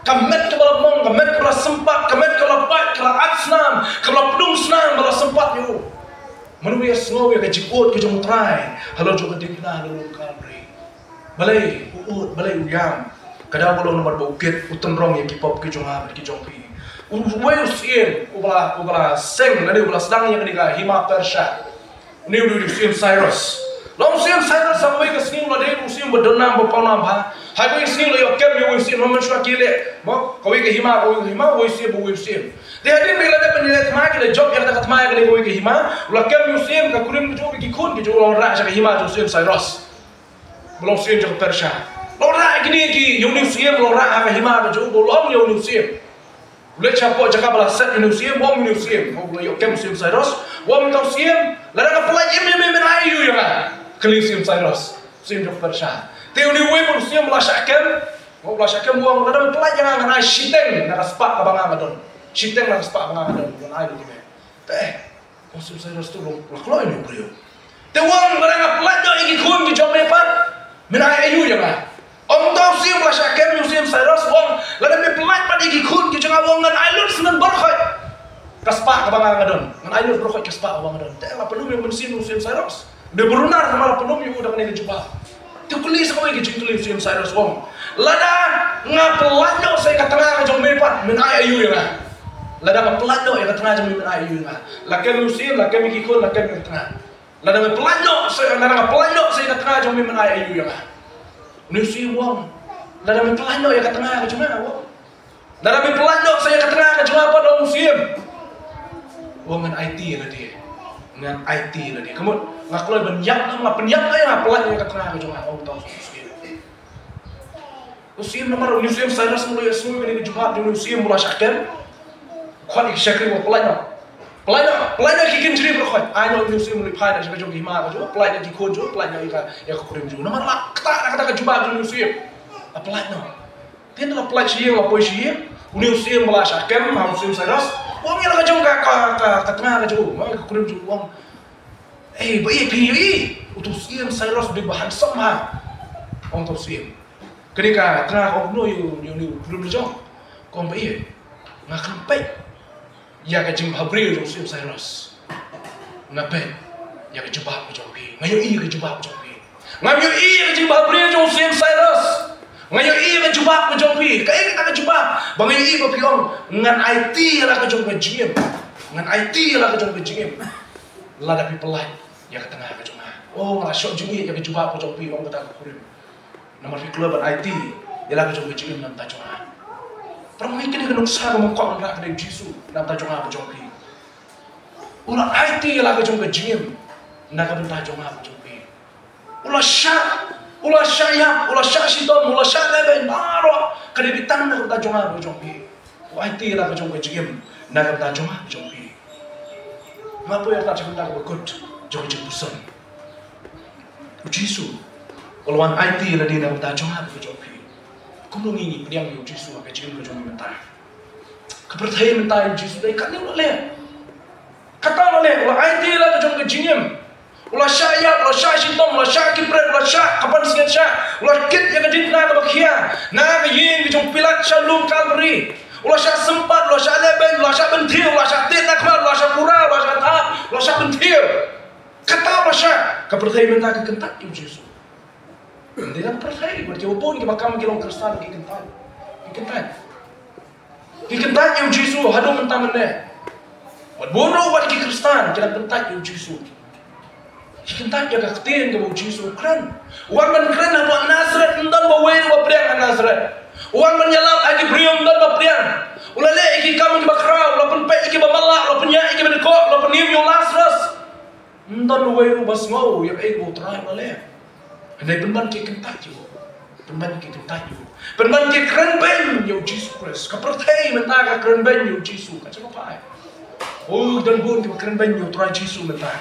Ka met kaba la mong, ka met kaba la sympat, ka met kaba la pait, ka la at snam, kaba la pdung snam, ba la sympat ïa u. Mano ba ïohsngew ïa ka jingud ka jong U Trai halor jong ka diengphna ha lum Kalbari? Balei u ud, balei u ïam? Ka daw ka long namar ba u kit, u tynrong ïa ki pop ki jong nga bad ki jong phi. U, uwei u syiem uba la, uba la seng lane uba la sdang ïa kane ka hima Persha, une u dei u syiem Cyrus. La ong u syiem Cyrus ha kawei ka sngi u la dei u syiem ba don nam ba paw nam bha. Ha kawei ka sngi u la ïoh kem ïa uwei u syiem, mynshuwa ki leh, mo, kawei ka hima, kawei ka hima, uwei u syiem, uwei u syiem. Te hadien ba ki la dep ban ïaleh thma, ki la jop ïa kata ka thma ïa kane kawei ka hima, u la kem ïa u syiem, ka kurim ka jong u bad ki khun ki jong u, u la wanrah sha ka hima jong u syiem Cyrus, ba long syiem jong ka Persha. U la wanrah ïa kine ki, ïa une u syiem, u la wanrah ha ka hima ka jong u, ba u la ong ïa une u syiem, u leit shapoh jaka ba la set ïa une u syiem, u ong ïa une u syiem, u la ïoh kem u syiem Cyrus, u ong ïa uta u syiem, lada nga pyllait im ïa me, men ai aïu ïa nga? Kylli u syiem Cyrus, syiem jong ka Persha. Te une uwei pat u syiem ba la shah kem, u la shah kem u ong, lada me pyllait ïa nga, ngan ai shiteng na ka spah kaba nga nga don. Shiteng na ka spah ba nga nga don ngan ai lut ïa me. Te u syiem Cyrus te u long, la kloi ïa u briew. Te u ong, lada nga pyllait noh ïa ki khun ki jong me pat, men ai aïu ïa nga? Ong uta u syiem ba la shah kem ïa u syiem Cyrus, u ong, lada me pyllait pat ïa ki khun ki jong nga, u ong, ngan ai lut shen baroh khoit ka spah kaba nga nga don. Ngan ai lut baroh khoit ka spah kaba nga don. Te la pynlum ïa u mynsiem u syiem Cyrus. Dei ba runar namar la pynlum ïa u da kane ka jubab. Te u kylli sa kawei ka jingkylli u syiem Cyrus, u ong, lada nga pyllait noh sa ïa ka tnga ka jong me pat, men ai aïu ïa nga? Lada nga pyllait noh ïa ka tnga jong me, men ai aïu ïa nga? La kem ïa u syiem, la kem ïa ki khun, la kem ïa ka tnga. Lada me pyllait noh sa, lada nga pyllait noh sa ïa ka tnga jong me, men ai aïu ïa nga? Une u syiem u ong, lada me pyllait noh ïa ka tnga ka jong nga, u ong, lada me pyllait noh sa ïa ka tnga ka jong nga pat, ong u syiem, u ong, ngan aiti ïa lade. Ngan aiti ïa lade. Ka mut nga kloi ban ïap, nga pynïap, nga pyllait noh ïa ka tnga ka jong nga, ong uta u syiem. U syiem namar une u syiem Cyrus u la ïohsngew ïa kane ka jubab jong une u syiem ba la shah kem. Khot ïa ki shakri, u ong, pyllait noh. Pyllait noh, pyllait noh ïa ki kynjri baroh khoit. Ai noh ïa une u syiem u leit phai na sha ka jong ka hima ka jong u, pyllait noh ïa ki khun jong u, pyllait noh ïa ka, ïa ka kurim jong u. Namar la ktah na kata ka jubab jong une u syiem. La pyllait noh. Te ynda la pyllait sha ïing, la poi sha ïing, une u syiem ba la shah kem ha u syiem Cyrus u ong ïa la ka jong ka, ka, ka, ka tnga ka jong u, ka kurim jong u, u ong, ei, ba ïeit phi ïa i. Uto u syiem Cyrus u dei ba handsome ha. Ong uto u syiem, kane ka tnga ka ong kumno ïa u, ïa une u kurim la jong? Ka ong, ba ïeit, nga khlem peit ïa ka jingbhabriew jong u syiem Cyrus. Nga peit ïa ka jubab ka jong phi. Nga ïohi ïa ka jubab ka jong phi. Ngam ïohi ïa ka jingbhabriew jong u syiem Cyrus. Nga ïohi ïa ka jubab ka jong phi. Kaei kata ka jubab? Ba nga ïohi ba phi ong, ngan aiti ïa la ka jong ka jingim. Ngan aiti ïa la ka jong ka jingim. Lada phi pyllait ïa ka tnga ka jong nga. Oh, nga la shah jingïeit ïa ka jubab ka jong phi, ong kata ka kurim. Namar phi kloi ban aiti ïa la ka jong ka jingim na ka bynta jong nga. Para ngi, kane ka nuksa kaba nga kwah ban rah ka dei U Jisu na ka bynta jong nga bad jong phi. U la aiti ïa la ka jong ka jingim na ka bynta jong nga bad jong phi. U la shah, u la shah ïap, u la shah shitom, u la shah lehbeiñ baroh. Ka dei tang na ka bynta jong nga bad jong phi. U aiti ïa la ka jong ka jingim na ka bynta jong nga bad jong phi. Nga poi artat sha ka bynta kaba kut jong ka jingpuson. U Jisu u la wan aiti ïa lade na ka bynta jong nga bad jong phi. Kumno ngi ngi pdiang ïa U Jisu ha ka jingim ka jong ngi mynta? Ka pyrthei mynta, ïa U Jisu dei katne u la leh. Kata u la leh, u la aiti ïa la ka jong ka jingim. U la shah ïap, u la shah shitom, u la shah ki prek, u la shah ka pansngiat shah, u la kit ïa ka diengphna kaba khia na ka ïing ka jong u Pilat sha lum Kalbari. U la shah sympat, u la shah lehbeiñ, u la shah bynthiew, u la shah tied na khmat, u la shah kura, u la shah thap, u la shah bynthiew. Kata u la shah. Ka pyrthei mynta ki kyntait ïa U Jisu. Dei na ka pyrthei, bad kiba bun kiba kam ki long Khristan ki kyntait. Ki kyntait. Ki kyntait ïa U Jisu haduh mynta mynne. Bad bun ruh bad ki Khristan ki dang kyntait ïa U Jisu. Ki kyntait ïa ka ktien kaba U Jisu u kren. U wan ban kren hapoh Nasaret, ym don ba wei ruh ba pdiang ha Nasaret. U wan ban ïalap ha ki briew, ym don ba pdiang. U la leh ïa ki kam kiba khraw, u la pynpeit ïa kiba matlah, u la pynïaid ïa kiba dkoh, u la pynim ïa u Lasarus. Ym don uwei ruh ba sngew ïa kaei kaba U Trai u la leh. Hynrei pynban ki kyntait ïa u. Pynban ki kyntait ïa u. Pynban ki kren beiñ ïa U Jisu Khrist. Ka pyrthei mynta ka kren beiñ ïa U Jisu, ka jong ka pai. Oh, don bun kiba kren beiñ ïa U Trai Jisu mynta.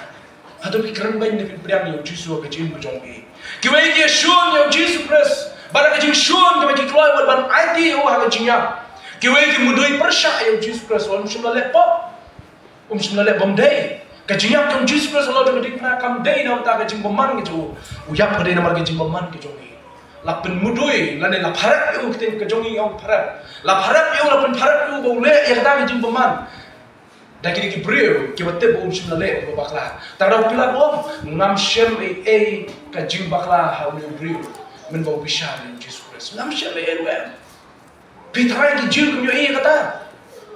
Hato phi kren beiñ ne phi pdiang ïa U Jisu ha ka jingim ka jong phi? Kiwei ki ïashun ïa U Jisu Khrist. Bad ha ka jingshun kiba ki kloi wat ban aiti ïa u ha ka jingïap. Kiwei ki mudui pyrshah ïa U Jisu Khrist, ym shym la leh pop. Um shym la leh bym dei. Ka jingïap jong U Jisu Khrist halor jong ka diengphna kam dei na ka bynta ka jingbymman ka jong u. U ïap ka dei namar ka jingbymman ka jong ngi. La pynmudui lane la pharep ïa u, ka ktien ka jong ngi ong pharep. La pharep ïa u, la pynpharep ïa u ba u leh ïa kata ka jingbymman. Da kine ki briew kiba tip ba um shym la leh kaba bakla. Tang da u Pilat u ong, ngam shem ei ei ka jingbakla ha une u briew. Mynba u bishar ïa U Jisu Khrist, ngam shem ei ei ruh em. Phi tharai ki Jiw kim ïohi ïa kata?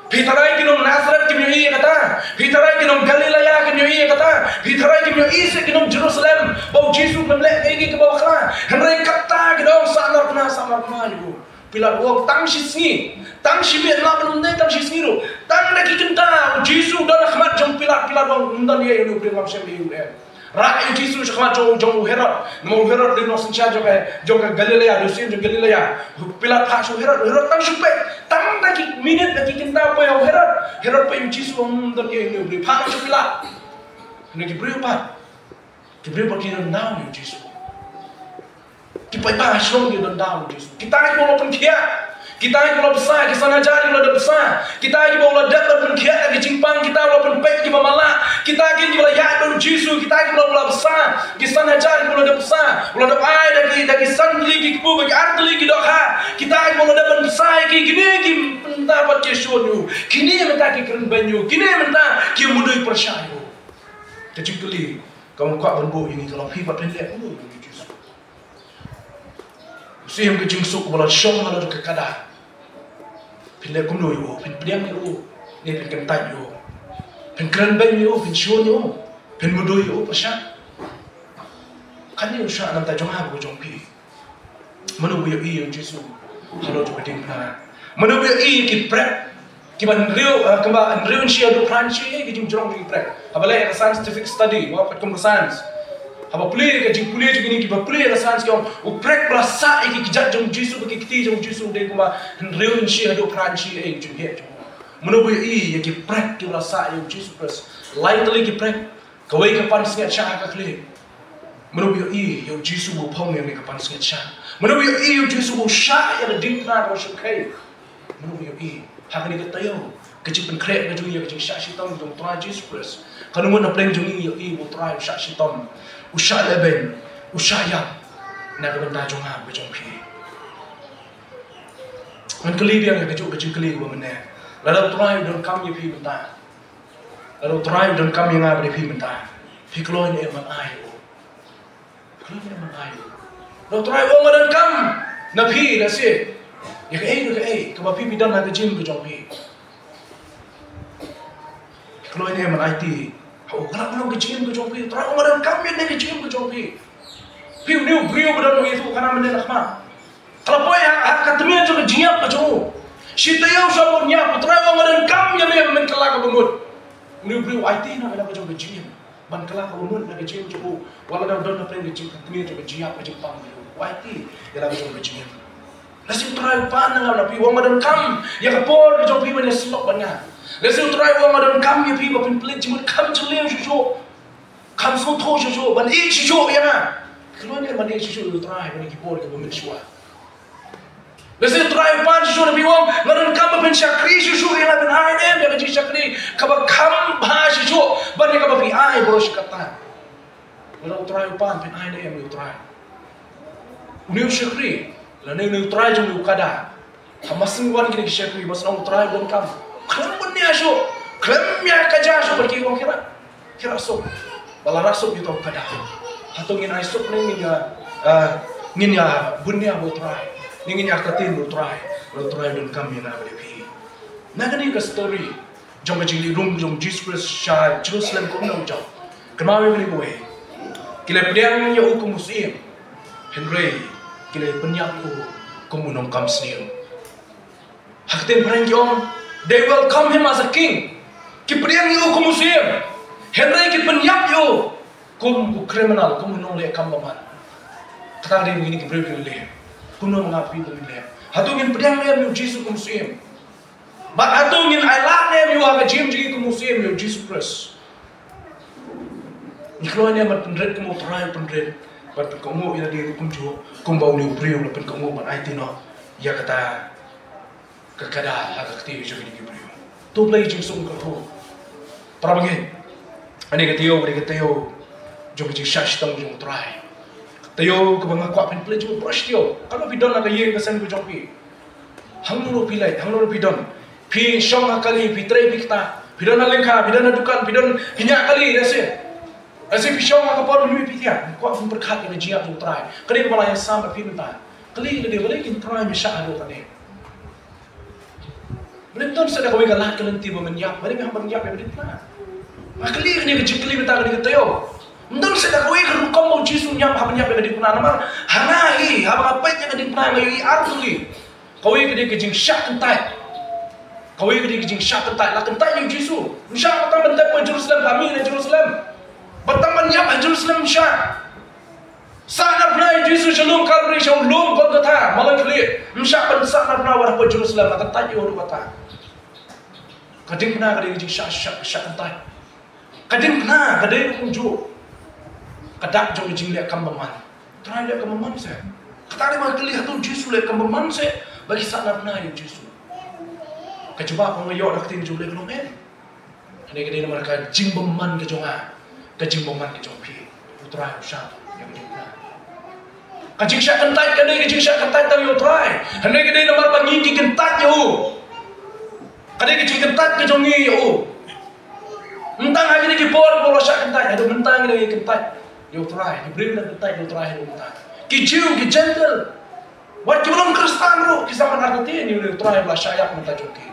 Phi tharai ki nong Nasaret kim ïohi ïa kata? Phi tharai ki nong Galilea kim ïohi ïa kata? Phi tharai kim ïohi seh ki nong Jerusalem ba U Jisu um leh ei ei kaba bakla? Hynrei kata ki da ong, sah narphna, sah narphna ïa u. Pilat u ong, tang shi sngi, tang shi miet, lah ban ym dei tang shi sngi ruh, tang da ki kynta U Jisu u don ha khmat jong Pilat. Pilat u ong, ym don ei ei, une u briew ngam shem ei ei ruh em. Rah ïa U Jisu sha khmat jong, jong u Herod. Namar u Herod u dei u nongsynshar jong ka, jong ka Galilea, u dei u syiem jong Galilea. Pilat phah sha u Herod, u Herod tang shu peit. Tang da ki minit, da ki kynta poi ha u Herod. Herod peit ïa U Jisu, ym don ei ei, une u briew. Phah sha u Pilat. Hynrei ki briew pat, ki briew pat ki don daw ïa U Jisu. Ki paidbah shnong ki don daw ïa U Jisu. Kita kiba u la pynkhiah, kita kiba u la bsa, ki san hajar kiba u la dep bsa, kita kiba u la dep ban pynkhiah da ki jingpang, kita u la pynpeit kiba matlah, kita kiba la ïaid bad U Jisu, kita kiba u la bsa, ki san hajar kiba u la dep bsa, u la dep ai da ki, da ki san tylli ki kpu bad ki ar tylli ki dohkha, kita kiba u la dep ban bsa ïa ki, kine ki mynta pat ki ïashun ïa u, kine mynta ki kren beiñ ïa u, kine mynta ki mudui pyrshah ïa u. Ka jingkylli kaba nga kwah ban buh ïa ngi ka long, phi pat phin leh kumno ïa U Jisu? U Syiem ka jingsuk uba la shong halor ka kada. Phin leh kumno ïa u? Phin pdiang ïa u ne phin kyntait ïa u? Phin kren beiñ ïa u, phin shun ïa u, phin mudui ïa u pyrshah? Kane u shah na ka bynta jong nga bad jong phi. Mano ba ïohi ïa U Jisu halor jong ka diengphna? Mano ba ïohi ïa ki prek kiba hynriew, eh, kiba hynriew inshi haduh phra inshi, eh, ki jingjrong jong ki prek? Haba leh ïa ka scientific study, wat kum ka science. Haba pule ïa ka jingpule jong kine kiba pule ïa ka science ki ong, u prek ba la sah ïa ki kjat jong U Jisu bad ki kti jong U Jisu u dei kumba hynriew inshi haduh phra inshi, eh, ki jingeh jong u. Mano ba ïohi ïa ki prek kiba la sah ïa U Jisu Khrist? Lai tylli ki prek. Kawei ka pansngiat shah ha ka khlieh. Mano ba ïohi ïa U Jisu ba u phong ïa kane ka pansngiat shah? Mano ba ïohi ïa U Jisu ba u shah ïa ka diengphna kaba shyrkhei? Mano ba ïohi? Ha kane ka taïew, ka jingpynkhreh ka jong ngi ïa ka jingshah shitom jong U Trai Jisu Khrist, kano ngut na pdeng jong ngi ïohi ba U Trai u shah shitom, u shah lehbeiñ, u shah ïap na ka bynta jong nga bad jong phi? Ngan kylli biang ïa kajuh ka jingkylli kaba mynne. Lada U Trai u donkam ïa phi mynta, lada U Trai u donkam ïa nga bad ïa phi mynta, phi kloi ne em ban ai ïa u? Phi kloi ne em ban ai ïa u? Lada U Trai u ong nga donkam, Na phi lehse, ïa kaei kaei kaba phi phi don ha ka jingim ka jong phi. Kloi ne man aiti. Haba u Trai u long ka jingim ka jong phi, u Trai u ong nga donkam ïa kane ka jingim ka jong phi. Phi, une u briew ba don ha u Trai u kane mynne na khmat, ka la poi ha, ha ka tmier jong ka jingïap ka jong u. Shi taïew sha bun ïap, u Trai u ong nga donkam ïa me ban kylla kaba mut. Une u briew u aiti noh ïa la ka jong ka jingim ban kylla kaba mut na ka jingim jong u. Wat la u don hapdeng ka jing, ka tmier jong ka jingïap ka jingpang ka jong u, u aiti ïa la ka jong ka jingim. Lehse u Trai u pan na nga na phi, u ong nga donkam ïa ka por ka jong phi ban ïasyllok bad nga. Lehse u Trai u ong nga donkam ïa phi ba phin pynleit jingmut kham jylliew shuh shuh, kham sngewthuh shuh shuh, ban ïeit shuh shuh ïa nga. Kloi ne ban ïeit shuh shuh ïa u Trai ha kine ki por kiba mynshuwa. Lehse u Trai u pan shuh shuh na phi, u ong nga donkam ba phin shakri shuh shuh ïa nga, phin ai ne em ïa ka jingshakri kaba kham bha shuh shuh ban ïa kaba phi ai baroh shi katta. Lada u Trai u pan, phin ai ne em ïa u Trai? Une u shakri, lane une u trai jong une u kada, ha masan wan kine ki shakri, ba sdang u Trai u donkam, khlem bun nia shuh, khlem ïa ka ja shuh bad ki, u ong ki rah, ki rah suk. Ba la rah suk ïa uta u kada. Hato ngin ai suk ne ngin ïa, ah, ngin ïa bun nia bad u Trai, ne ngin ïa kyrteng bad u Trai? Lada u Trai u donkam ïa nga bad ïa phi. Na kane ka story jong ka jingleit rung jong u Jisu Khrist sha Jerusalem kum u nongjop, kynmaw ïa kane kawei: ki la pdiang ïa u kum u syiem, hynrei ki la pynïap ïa u kum u nongkam sniew. Ha ka ktien phareng ki ong, they welcome him as a king. Ki pdiang ïa u kum u syiem, hynrei ki pynïap ïa u kum u criminal, kum u nongleh kam bymman. Kata ka dei ma kine ki briew ki la leh. Kumno ma nga bad phi ngin leh? Hato ngin pdiang ne em ïa u Jisu kum u syiem? Bad hato ngin ailad ne em ïa u ha ka jingim jong ngi kum u syiem, ïa u Jisu Khrist? Ngi kloi ne em ban pynrit kum u Trai u pynrit, ban pynkohnguh ïa lade ruh kumjuh, kumba une u briew u la pynkohnguh ban aiti noh ïa kata ka kada ha ka kti jong kine ki briew? To Blei jingsuk kyrhuh. Para bangeit, kane ka taïew, kane ka taïew jong ka jingshah shitom jong u Trai. Taïew kaba nga kwah phin pynleit jingmut baroh shi taïew. Katno phi don ha ka ïing ka sem ka jong phi? Hangno ruh phi leit, hangno ruh phi don, phi shong ha kali, phi trei phi ktah, phi don ha lyngkha, phi don ha dukan, phi don, phi ñiah kali, lehse, lehse phi shong ha ka por ban mih phi thiah. Kwah phin pyrkhat ïa ka jingïap jong u Trai. Ka dei kaba la ïasam bad phi mynta. Kylli lade, balei kin trai me shah haduh kane? Balei ym don shuh da kawei ka lad ka lynti ba men ïap, balei me hap ban ïap ïa ka diengphna? Nga kylli kane ka jingkylli mynta kane ka taïew. Ym don shuh da kawei ka rukom ba u Jisu u ñiam hap ban ïap ïa ka diengphna, namar ha nga hi, haba nga peit ïa ka diengphna nga ïohi ar tylli. Kawei ka dei ka jingshah kyntait. Kawei ka dei ka jingshah kyntait. La kyntait ïa u Jisu. Ym shah ba tang ban tep ha Jerusalem, la mih na Jerusalem. Ba tang ban ïap ha Jerusalem ym shah. Sahnarphna ïa u Jisu sha lum Kalbari, sha u lum Golgotha, Mawlai Khlieh. Ym shah ban sahnarphna wat hapoh Jerusalem, la kyntait ïa u ruh kata. Ka diengphna ka dei ka jingshah, shah, shah kyntait. Ka diengphna ka dei ruh kumjuh ka dak jong ka jingleh kam bymman. Trai leh kam bymman seh. Kata dei ba kylli, hato u Jisu leh kam bymman seh ba ki sahnarphna ïa u Jisu? Ka jubab ba nga ïoh na ka ktien jong u leh ka long em. Kane ka dei namar ka jingbymman ka jong nga, ka jingbymman ka jong phi. U Trai u shah ïa ka jingkyntait. Ka jingshah kyntait ka dei ka jingshah kyntait tang ïa u Trai. Hynrei ka dei namar ba ngi ki kyntait ïa u. Ka dei ka jingkyntait ka jong ngi ïa u. Ym tang ha kine ki por ba u la shah kyntait, haduh mynta ngi dang kyntait ïa u Trai. Ki briew dang kyntait ïa u Trai haduh mynta. Ki Jiw, ki Jentil, wat kiba long Khristan ruh ki sa mad artatien ïa u Trai ba la shah ïap mynta jong ki.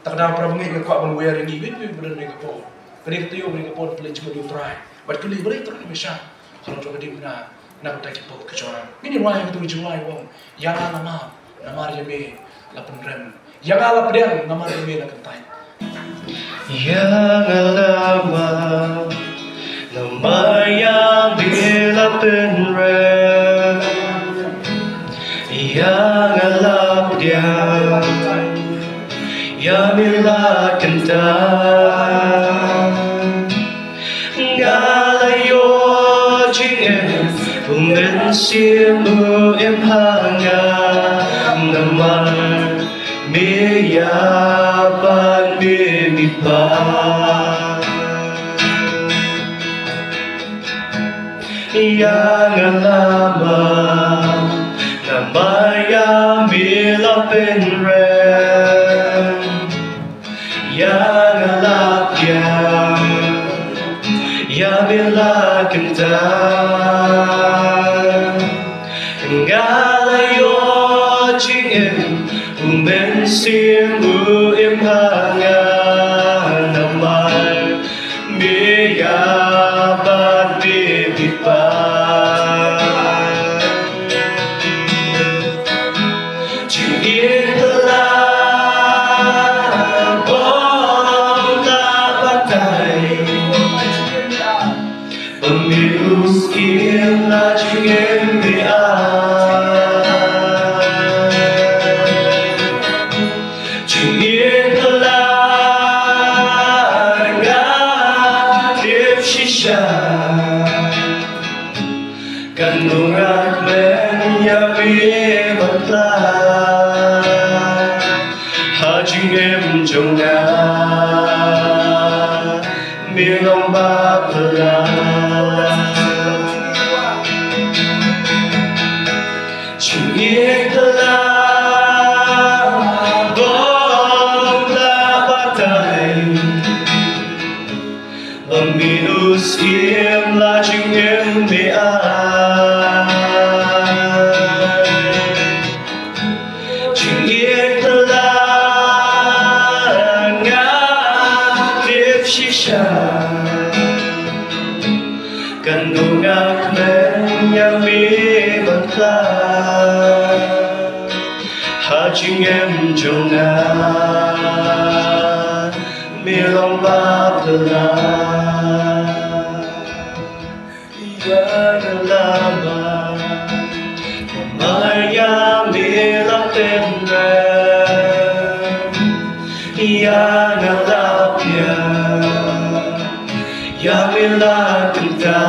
Te ka daw para bangeit, nga kwah ban wer ïa ngi, ngi, ngi, ba don ha kane ka por. Kane ka taïew, kane ka por pynleit jingmut ïa u Trai. Bad kylli balei Trai me shah ha la jong ka diengphna na ka bynta ki pop ka jong nga. Ngin ïa rwai ha katu ka jingrwai ba ong: Ïa nga la map namar ïa me la pynrem. Ïa nga la pdiang namar ïa me la kyntait. Ïa nga la map namar ïa me la pynrem. Ïa nga la pdiang, ïa me la kyntait. Nga la ïoh jingim, u Mynsiem u im ha nga, namar me ïap bad me mihpat. Ïa nga la map namar ïa me la pynrem. Ïa nga la pdiang, ïa me la kyntait. Nga la ïoh Sim u im ha nga namar me ïa bad me bipa. Jingïeit la bom la batai. Ba me u siem la jingim me ai. Jingïeit la nga tip shisha. Kan ong nga kmen ïa me ban pla ha jingim jong nga. Me long ba pla. Jingïeit la bom la batai. Ba me u siem la jingim me ai. Jingïeit la nga tip shisha. Kan ong nga kmen ïa me ban pla ha jingim jong nga. Me long ba pla. Ïa nga la bam, namar ïa me la pynrem. Ïa nga la pia, ïa me la kynta.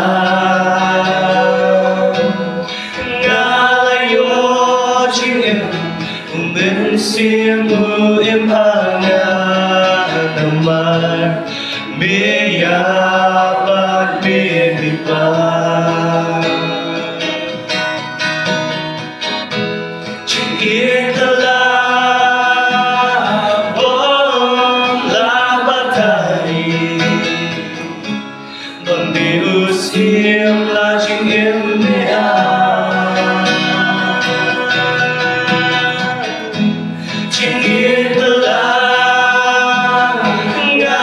Nga la ïoh jingim, u Mynsiem u im ha nga namar me ïa bad me bipa. Jingïeit la bom la batai. Ba me u siem la jingim me ai. Jingïeit la nga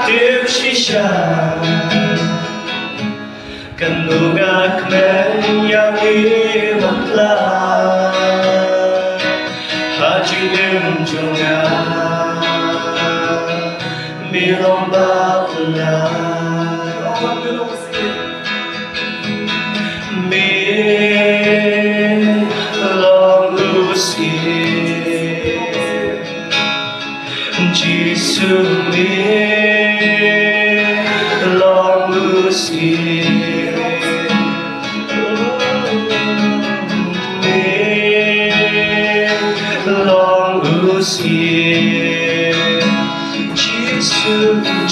tip shisha. Kan ong nga kmen ïa me ban pla ha jingim jong nga. Me long ba pla. Me long u siem. Jisu me long u siem. Me long u siem. Jisu,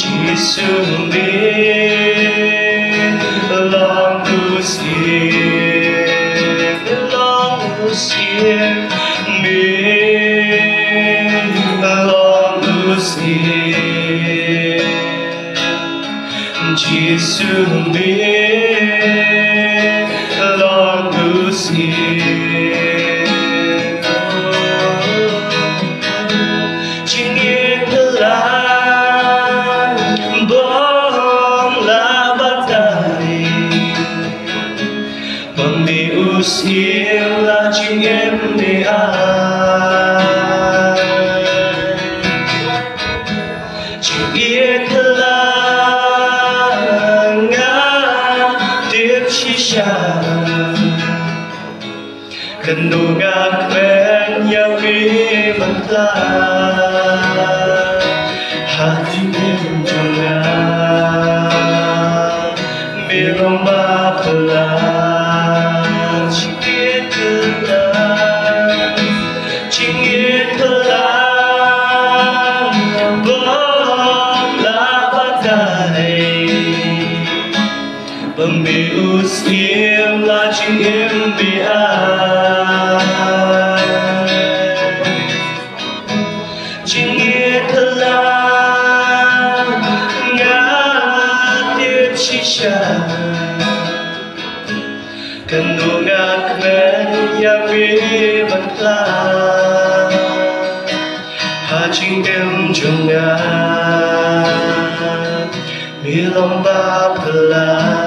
Jisu me long u siem, long u siem, me long u siem. Jisu me long u siem. Jingïeit la bom la batai. Ba me u siem la jingim me ai. Jingïeit la nga tip shisha. Kan ong nga kmen ïa me ban pla ha jingim jong nga. Me long ba pla. Jingïeit la, jingïeit la bom la batai. Ba me u siem la jingim me ai. Jingïeit la nga tip shisha. Kan ong nga kmen ïa me ban pla. jingim jong nga, me long ba phylla.